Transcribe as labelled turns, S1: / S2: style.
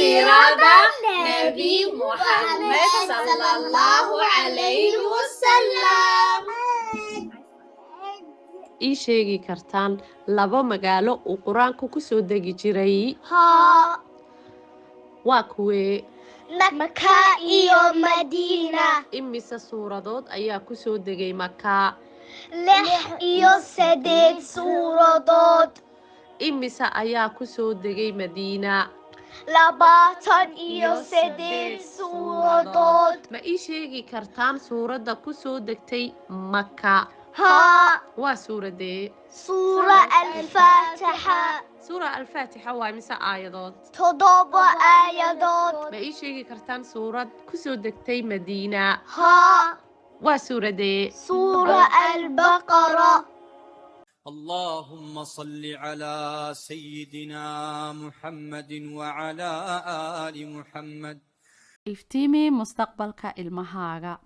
S1: Siirada Nebi Muxamed sallallahu calayhi wasalam.
S2: Ii sheegi kartaan laba magaalo uu Qur-aanku ku soo degi jiray?
S3: Haa.
S2: Waa kuwee?
S3: Maka iyo Madiina.
S2: Imise suuradood ayaa ku soo degay Maka?
S3: 68 suuradood.
S2: Imise ayaa ku soo degay Madiina?
S3: 28 suuradood.
S2: Ma ii sheegi kartaan suuradda ku soo degtay Maka?
S3: Haa.
S2: Waa suuradee?
S3: Suura Alfaatixa.
S2: Suura Alfaatixa waa mise aayadood?
S3: 7 aayadood.
S2: Ma ii sheegi kartaan suurad ku soo degtay Madiina?
S3: Haa.
S2: Waa suuradee?
S3: Suura Albaqara.
S4: اللهم صل على سيدنا محمد وعلى آل محمد.
S5: Iftiimi mustaqbalka ilmahaaga.